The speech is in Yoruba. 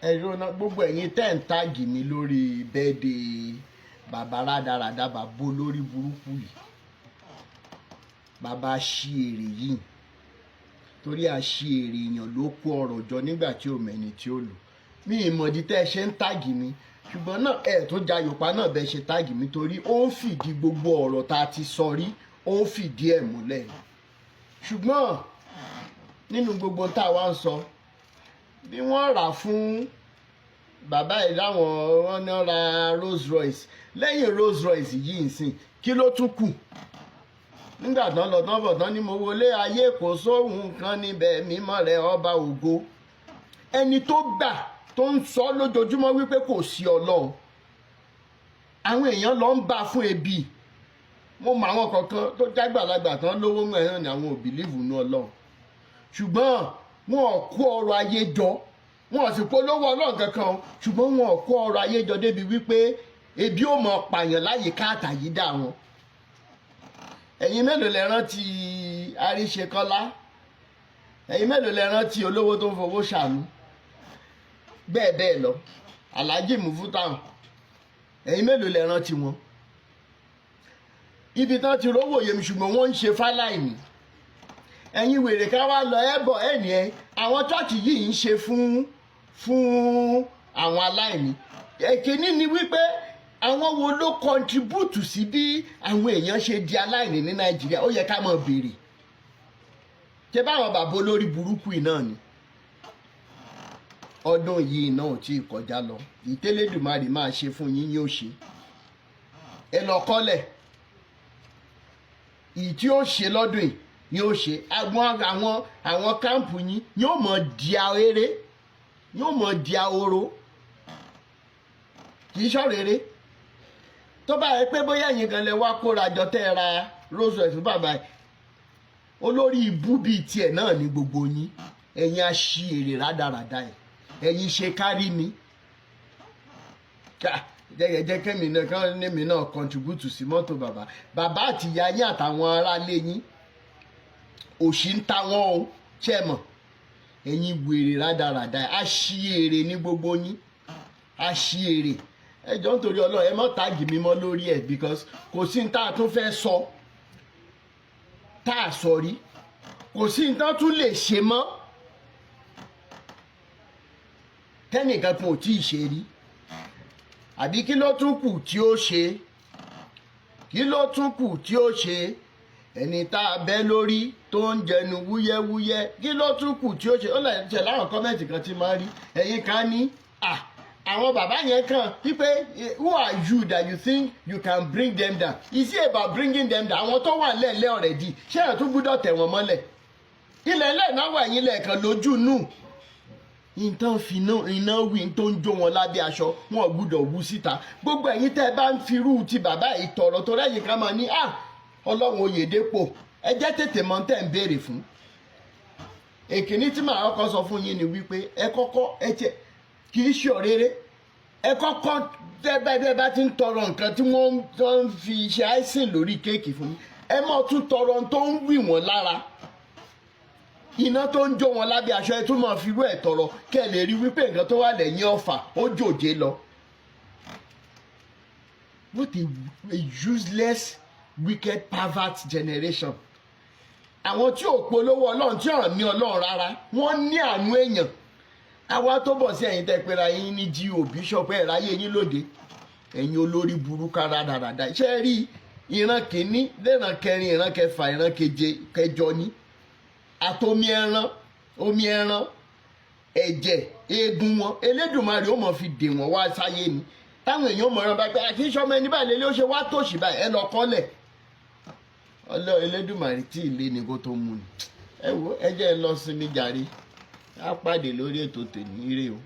Ẹ̀rọ náà, gbogbo ẹ̀yin tẹ́ ń tag mi lórí birthday bàbá rádaràda, bàbá olórí burúkú yìí, bàbá ṣí èrè yìí, torí àṣìírè èèyàn ló kó ọ̀rọ̀ jọ nígbà tí ò mẹ́ni tí ó lò. Mi ìmọ̀dí tẹ́ ẹ ṣe ń tag mi, ṣùgbọ́n náà ẹ̀ tó jayòpá náà bẹ́ẹ̀ ṣe tag mi, torí ó ń fìdí gbogbo ọ̀rọ̀ tá a ti sọ rí, ó ń fìdí ẹ̀ múlẹ̀. Ṣùgbọ́n nínú gbogbo tá a wá ń sọ, bí wọ́n rà fún bàbá yìí láwọn, wọn ní ra Rolls Royce. Lẹ́yìn Rolls Royce yìí nsìn, kí ló tún kù? Nígbà tán lọ tán bọ̀ tán ni mo wọlé ayé, kò sóhun kan níbẹ̀, mímọ́ rẹ̀ ọba ògo. Ẹni tó gbà tó ń sọ lójoojúmọ́ wípé kò sí Ọlọ́run, àwọn èèyàn lọ ń bá fún ebi. Mo mọ àwọn kọ̀ọ̀kan tó jágbàlagbà tán lówó ń ẹ̀hán ni àwọn ò believe nínú Ọlọ́run, ṣùgbọ́n wọn ò kó ọrọ̀ ayé jọ, wọn ò sì polówó Ọlọ́run kankan o, ṣùgbọ́n wọn ò kó ọrọ̀ ayé jọ débi wípé ebi ò mọ pààyàn láyìíká àtàyídà wọn. Ẹ̀yin mélòó lẹ rántí Àríṣekọ́lá? Ẹ̀yin mélòó lẹ rántí olówó tó ń fowó ṣàánú, bẹ́ẹ̀ bẹ́ẹ̀ lọ, Alhaji Mufutau? Ẹ̀yin mélòó lẹ rántí wọn? Ibi tán ti rówó yẹmi, ṣùgbọ́n wọ́n ń ṣe fáláìní. Ẹ̀yin wèrè ká wá lọ ẹ bọ̀ ẹ̀ ní ẹ, àwọn church yìí ń ṣe fún àwọn aláìní. Èkíní ni wípé, àwọn wo ló contribute sí bí àwọn èèyàn ṣe di aláìní ní Nàìjíríà? Ó yẹ ká máa béèrè. Ṣé báwọn bàbá olórí burúkú yìí náà ni? Ọdún yìí náà ò tí ì kọjá lọ, ìtẹ́lẹ́dùmarè máa ṣe fún yín yóò ṣe. Ẹ lọ kọ́lẹ̀, ìyí tí ó ṣe lọ́dún yìí yóò ṣe. Àwọn camp yín yóò mọ̀ di ahéré, yóò mọ̀ di ahoro. Kì í ṣọ̀rọ̀ eré. Tó bá yẹ pé bóyá ẹ̀yin kan lẹ wá kóra jọ tẹ́ ẹ ra Rolls Royce fún bàbá yìí, olórí ibú bíi tiẹ̀ náà ní gbogbo yín. Ẹ̀yin aṣièrè rádaràda ẹ̀, ẹ̀yin ṣe kárí mi. Jẹ́ kẹ́mi náà kán ní náà contribute sí mọ́tò bàbá. Bàbá àti ìyá yín àtàwọn aráalé yín, òṣì ń ta wọ́n o. Ṣé ẹ mọ̀? Ẹ̀yin wèrè rádaràda, aṣièrè ní gbogbo yín, aṣièrè. Ẹ jọ̀ọ́, nítorí Ọlọ́run, ẹ má tag mi mọ́ lórí ẹ̀, because kò sí ní tá a tún fẹ́ sọ tá a sọ rí, kò sí ní tá a tún lè ṣe mọ́ tẹ́nìkan kan ò tí ì ṣe rí. Àbí kí ló tún kù tí ó ṣe? Kí ló tún kù tí ó ṣe? Ẹni tá a bẹ́ lórí tó ń jẹnu wúyẹ́wúyẹ́, kí ló tún kù tí ó ṣe? Ó lè ṣe láwọn comment kan tí máa rí. Ẹ̀yin kan ní àwọn bàbá yẹn kan wípé, "Who are you that you think you can bring them down?" Is it about bringing them down? Àwọn tó wà lẹ́ẹ̀lẹ́ already, ṣé ẹ̀ tún gbúdọ̀ tẹ̀ wọ́n mọ́lẹ̀? Ilẹ̀ ilẹ̀ náà wà yín lẹ́ẹ̀kan lójú nù. Nǹkan fi iná wí tó ń jó wọn lábẹ́ aṣọ, wọn ò gbúdọ̀ wú síta. Gbogbo ẹ̀yin tẹ́ ẹ bá ń firú ti bàbá yìí tọrọ, tó rẹ́yìn kan máa ní Ọlọ́run Oyèdépò, ẹ jẹ́ tètè mọ̀ tẹ́ ń béèrè fún. Èkíní tí màá kọ́kọ́ sọ fún yín ni wípé, ẹ kọ́kọ́ ẹ tiẹ̀ kì í ṣe ọ̀rẹ́rẹ́, ẹ kọ́kọ́ tẹ́ bá ti ń tọrọ nǹkan tí wọ́n ń fi ṣe icing lórí cake fún yín, ẹ mọ̀ tún tọrọ tó ń wì wọ́n lára, iná tó ń jó wọn lábẹ́ aṣọ. Ẹ tún máa fi irú ẹ̀ tọrọ, kẹ́ ẹ lè rí wípé nǹkan tó wà lẹ́yìn ọ̀fà ó jòjé lọ. What a useless, wicked, pervert generation. Àwọn tí ò polówó Ọlọ́run, tí ò ní Ọlọ́run rárá, wọ́n ní àánú èèyàn. Àwa tó bọ̀ sí ẹ̀yin tẹ́ pera yín ní G.O. Bishop, ẹ̀ ráyé yín lóde. Ẹ̀yin olórí burúkú rádaràda, ṣé ẹ rí ìran kìíní lẹ́ran kẹrin, ìran kẹfà, ìran keje, kẹjọ ní àtomi ẹran, omi ẹran, ẹ̀jẹ̀, eegun wọn, Elédùmarè ó mọ̀ fi dè wọ́n wá sáyé ni. Táwọn èèyàn mọ̀ ọ́n bá gbé àti sọmọ ẹni báyìí lélẹ́, ó ṣe wá tòṣì báyìí. Ẹ lọ kọ́lẹ̀ ọlọ́ Elédùmarè tí ì lé ní kó tó mú ni. Ẹ wo, ẹ jẹ́ ẹ lọ sinmi jàre. Á pàdé lórí ètò tèmi. Ire o.